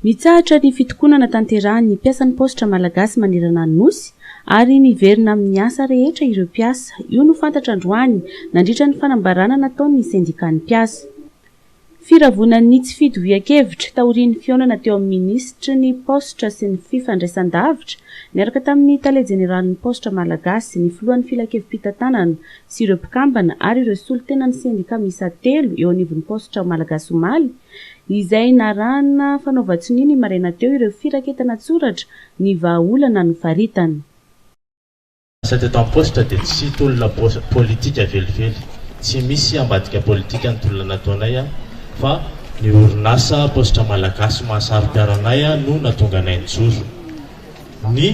Mitsahatra ny fitokonana tanterahin'ny mpiasan'ny paositra malagasy manerana ny Nosy ary miverina amin'ny asa rehetra ireo mpiasa. Io no fantatra androany nandritra ny fanambarana nataon'ny sendikan'ny mpiasa. Firavonan'ny tsy fitovian-kevitra taorian'ny fihaonana teo amin'ny minisitry ny Paositra sy ny Fifandraisandavitra niaraka tamin'ny tale jeneralin'ny Paositra Malagasy, ny filohan'ny filankevi-pitantanana sy ireo mpikambana ary ireo solontenan'ny sendika miisa telo eo anivon'ny Paositra Malagasy omaly, izay narahana fanaovan-tsonia ny maraina teo ireo firaketana an-tsoratra ny vahaolana nofaritana. Asa teto amin'ny paositra dia tsy tolona politika velively, tsy misy ambadika politika ny tolona nataonay fa ny orinasa paositra malagasy mahasaro-piaro anay no nahatonga anay nijoro. Ny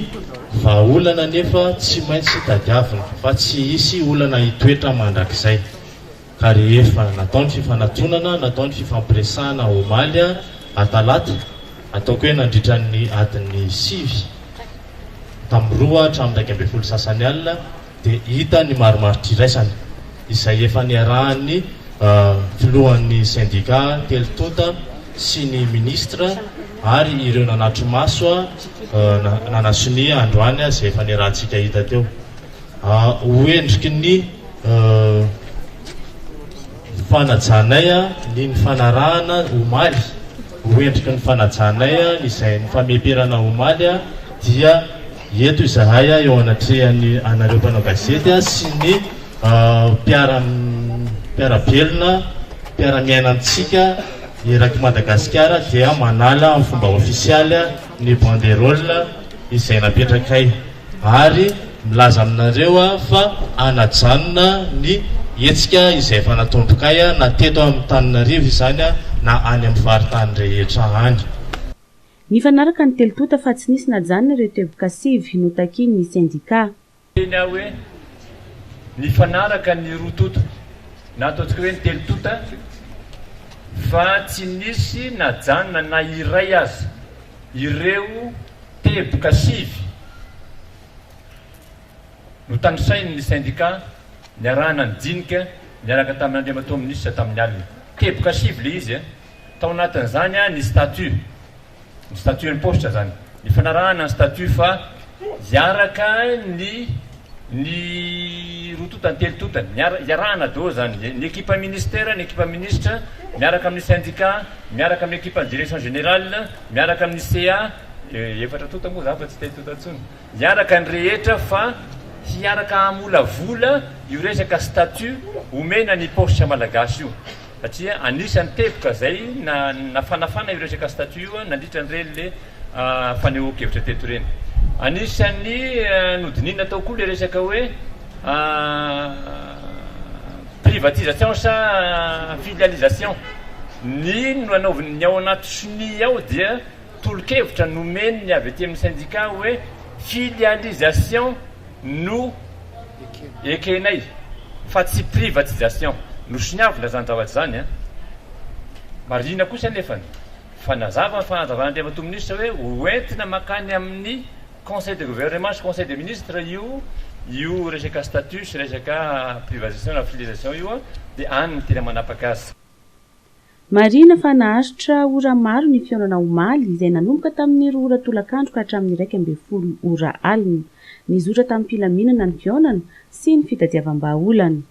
vahaolana anefa tsy maintsy tadiavina fa tsy hisy olana hitoetra mandrakizay. Ka rehefa natao ny fifanatonana, natao ny fifampiresahana omaly talata, ataoko hoe nandritra ny adiny sivy, tamin'ny roa hatramin'ny 11 sasany alina, dia hita ny marimaritra iraisana, izay efa niarahan'ny filohan'ny sendika telo tonta sy ny minisitra ary ireo nanatri-maso nanasonia androany izay efa niarahantsika hita teo. Ho endriky ny fanajanay ny nifanarahana omaly, ho endriky ny fanajanay ny izay nifameperana omaly dia eto izahay eo anatrehan'ny anareo mpanao gazety sy ny mpiara mpiara-belona, mpiara-miaina amintsika erak'i Madagasikara dia manala amin'ny fomba ofisialy ny banderole izay napetrakay. Ary milaza aminareo aho fa hanajanona ny hetsika izay efa natombokay na teto Antananarivo izany na any amin'ny faritany rehetra any. Nifanaraka ny telo tonta fa tsy nisy najanona ireo teboka sivy notakian'ny sendikà. Niteny aho hoe nifanaraka ny roa tonta na ataontsika hoe ny telo tonta fa tsy nisy najanona na iray aza ireo Teboka sivy notanisain'ny sendikà niarahana nidinika niaraka tamin'Andriamatoa Minisitra tamin'ny alina. Teboka sivy ilay izy. Tao anatin'izany ny statut, ny statut an'ny paositra izany. Nifanarahana ny statut fa hiaraka ny ny roa tonta, ny telo tonta, hiarahana daholo izany. Ny ekipan'ny ministera, ny ekipan'ny minisitra miaraka amin'ny sendikà, miaraka amin'ny ekipan'ny direction générale, miaraka amin'ny CA, efatra tonta moa za fa tsy telo tonta intsony, hiaraka ny rehetra fa hiaraka hamolavola io resaka statut omena ny paositra malagasy io satria anisan'ny teboka zay nafanafana io resaka statut io nandritra an'ireny le fanehoan-kevitra teto ireny. Anisan'ny nodinihina tao koa le resaka hoe Privatisation sa filialisation? Ny nanaoviny ny ao anaty sonia ao dia tolo-kevitra nomeny ny avy aty amin'ny syndicat hoe filialisation no ekenay fa tsy privatisation. Nosoniavina izany zavatra izany an! Marihina kosa anefany fa nazava ny fanazavan'Andriamatoa Minisitra hoe ho entina mankany amin'ny Conseil de gouvernement sy conseil des ministres io io resaka statut sy resaka privatisation na filialisation io dia any no tena manapaka azy. Marihina fa naharitra ora maro ny fihaonana omaly, izay nanomboka tamin'ny roa ora tolakandro ka hatramin'ny 11 ora alina. Nizotra tamim-pilaminana ny fihaonana sy ny fitadiavam-bahaolana.